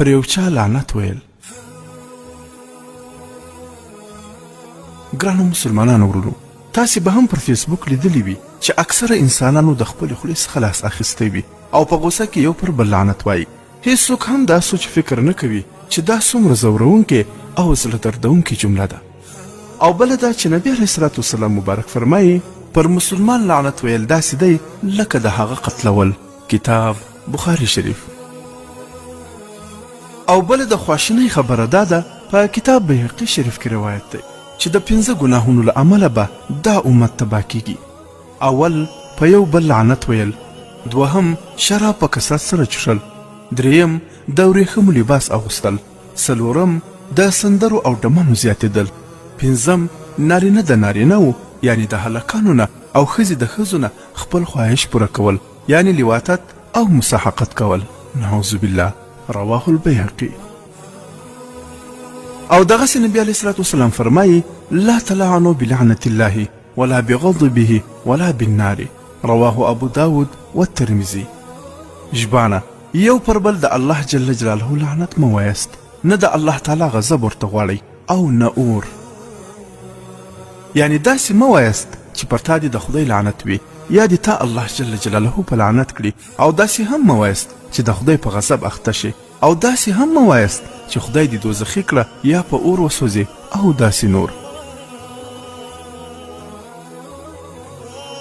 پر یو چا لعنت ویل. ګرانو مسلمانانو ورونو، تاسې به هم پر فیسبوک لیدلي وي چې اکثره انسانانو د خپلې خولې څخه لاس اخیستی وي او په غوسه کې یو پر بل لعنت وایي. هیڅوک هم دا سوچ فکر نه کوي چې دا څومره ځورونکې او زړه دردونکې جمله ده. او بله دا چې نبي علیه الصلوة والسلام مبارک فرمایي، پر مسلمان لعنت ویل داسې دی لکه د هغه قتلول. کتاب بخاري شریف. او بله د خواشینۍ خبره دا ده په کتاب بیهقي شریف کې روایت دی چې د پنځه ګناهونو له امله به دا امت تباه کیږي. اول، په یو بل لعنت ویل، دوهم، شراب په کثرت سره چښل، دریم، د وریښمو لباس اغوستل، څلورم، د سندرو او ډمانو زیاتیدل، پنځم، نارینه د نارینه وو یعنی د هلکانو نه او ښځې د ښځو نه خپل خواهش پوره کول یعنی لواطت او مساحقت کول، نعوذ بالله، رواه البیهقي. او دغسې نبی علیه الصلاة والسلام فرمایي، لا تلعنوا بلعنة الله ولا بغضبه ولا بالنار، رواه ابو داود والترمذي. ژباړه، یو پر بل د الله جل جلاله لعنت مه وایاست، نه د الله تعالی غضب ورته غواړئ او نه اور. یعنې داسې مه وایاست چې پر تا دې د خدای لعنت وي یا دې تا الله جل جلاله په لعنت کړي، او داسې هم مه وایاست چې د خدای په غضب اخته شې، او داسې هم مه وایاست چې خدای دې دوزخي کړه یا په اور وسوځې او داسې نور.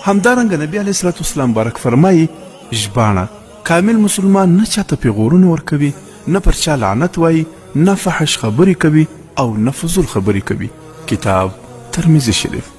همدارنګه نبی علیه الصلاة والسلام مبارک فرمایي، ژباړه، کامل مسلمان نه چاته پیغورونه ورکوي، نه پر چا لعنت وایي، نه فحش خبرې کوي او نه فضول خبرې کوي. کتاب ترمذي شریف.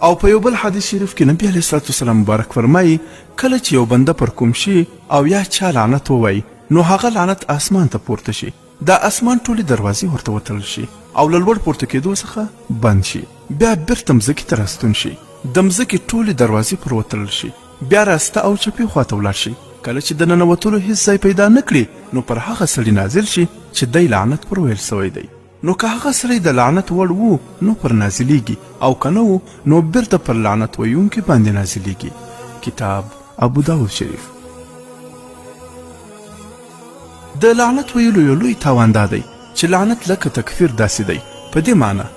او په یو بل حدیث شریف کې نبی علیه الصلاة والسلام مبارک فرمایي، کله چې یو بنده پر کوم شي او یا چا لعنت ووایي نو هغه لعنت آسمان ته پورته شي، د آسمان ټولې دروازې ورته وتړل شي او له لوړ پورته کېدو څخه بند شي، بیا بیرته مځکې ته راستون شي، د مځکې ټولې دروازې پر وتړل شي، بیا راسته او چپې خواته ولاړ شي، کله چې د ننوتلو هیڅ ځای پیدا نه کړي نو پر هغه سړي نازل شي چې دی لعنت پر ویل شوی دی. نو که هغه سړی د لعنت وړ وو نو پر نازلیږي او که نه وو نو بیرته پر لعنت ویونکي باندې نازلیږي. کتاب ابو داود شریف. د لعنت ویلو یو لوی تاوان دا دی چې لعنت لکه تکفیر داسې دی، په دې معنی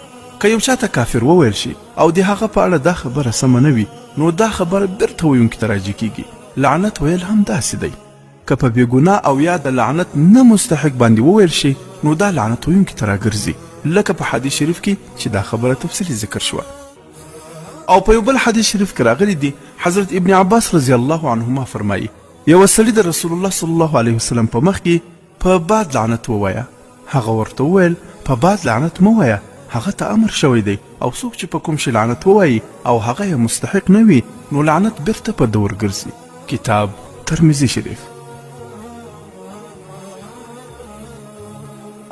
که یو چاته کافر وویل شي او د هغه په اړه دا خبره سمه نه وي نو دا خبره بیرته ویونکي ته راجع کیږي. لعنت ویل هم داسې دی. که په بې ګناه او یا د لعنت نه مستحق باندې وویل شي نو دا لعنت ویونکي ته راګرځي، لکه په حدیث شریف کې چې دا خبره تفصیلي ذکر شوه. او په یو بل حدیث شریف کې راغلي دي، حضرت ابن عباس رضی الله عنهما فرمایي، یوه سړي د رسول الله صلی الله علیه وسلم په مخ کې په باد لعنت ووایه، هغه ورته وویل، په باد لعنت مه وایه، هغه ته امر شوی دی او څوک چې په کوم شي لعنت ووایي او هغه یې مستحق نه وي نو لعنت بیرته په ده ورګرځي. کتاب ترمذي شریف.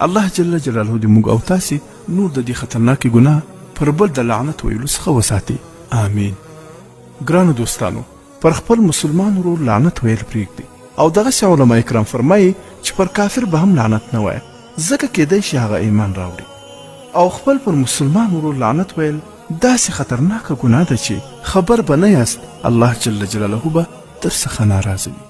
الله جل جلاله دې موږ او تاسې نور د دې خطرناکې ګناه پر بل د لعنت ویلو څخه وساتي. آمین. ګرانو دوستانو! پر خپل مسلمان ورور لعنت ویل پریږدي او دغسې علماء کرام فرمایي چې پر کافر به هم لعنت نه وایه ځکه کیدای شي هغه ایمان راوړي. او خپل پر مسلمان ورور لعنت ویل داسې خطرناکه ګناه ده چې خبر به نه یاست الله جل جلاله به درڅخه ناراضه وي.